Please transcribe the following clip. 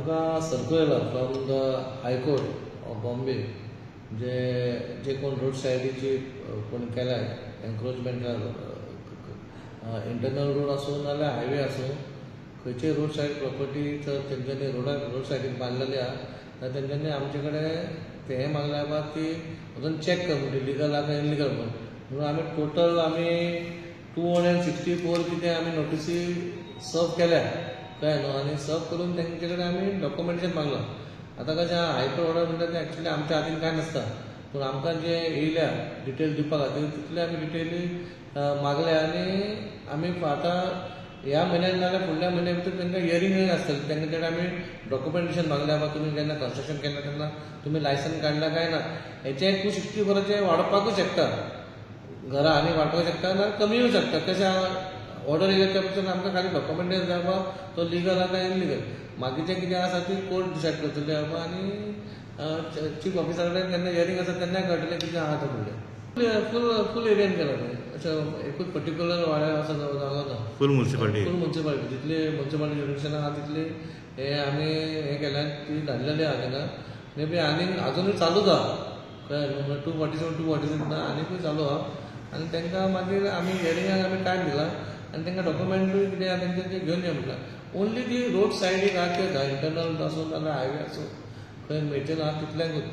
आमकां सर्कुलर येयला from the high court of Bombay, जे जे कोण रोड सायडीची कोण केल्या एन्क्रोचमेंट, इंटरनल रोड आसूं नाजाल्यार हायवे आसूं, खंयचीय रोड सायड प्रॉपर्टी जर तेंच्यांनी रोड सायडीन बांदलेली आहा जाल्यार तेंच्यांनी आमचे कडेन ते हें मागलें आहा ती वचून चॅक कर म्हणटी लिगल आहा काय इलिगल म्हणून. म्हणून आमी टोटल आमी 264 कितें आमी नोटिसी सर्व केल्या, कळ्ळें न्हू. आनी सर्व करून तेंचे कडेन आमी डॉक्युमेंटेशन मागलां. आतां कशें आहा, हायकोर्ट ऑर्डर म्हणटा तें एक्चुली आमच्या हातीन कांय नासता, पूण आमकां जे येयल्या डिटेल दिवपा खातीर तितले आमी डिटेली मागल्या. आनी आमी आतां ह्या म्हयन्यान नाजाल्यार फुडल्या म्हयन्या भितर तांकां हियरींग आसतलें. तांकां कडेन आमी डॉक्युमेंटेशन मागल्या, बाबा तुमी जेन्ना कन्स्ट्रक्शन केन्ना तेन्ना तुमी लायसन काडला काय ना. हेचें 264 वाडोवपाकूच शकता, घरां आनी वाडपाक शकता ना कमी येवं शकता. कशें ऑर्डर येयल्या त्या पसून आमकां खाली डॉक्युमेंटेशन जाय बाबा तो लिगल आहा काय इलिगल. बाकीचें कितें आसा ती कोर्ट डिसायड करतली बाबा. आनी चीफ ऑफिसरा कडेन जेन्ना हियरींग आसा तेन्ना कळटलें कितें आहा तें. फुडलें फूल फूल एरियन केला तें, अशें एकूच पर्टिक्युलर वाड्यार आसा जागो ना, फूल मुन्सिपालिटी, फूल मुन्सिपालिटी जितली मुन्सिपालिटी जुरिस्डिक्शन आहा तितली हे आमी हें केल्या, ती धाडलेली आहा तेंकां. मे बी आनीक आजुनूय चालूच आहा, कळ्ळें न्हू. 247 246 ना आनीकूय चालू आहा. आनी तांकां मागीर आमी हियरिंगाक आमी टायम दिला आनी तांकां डॉक्युमेंटूय कितें आहा तेंचें तें घेवन या म्हटलां. ओन्ली ती रोड सायडीक आहा तें, इंटरनल आसूं नाजाल्यार हायवे आसूं, खंय मेळचें ना तितल्यांकूच.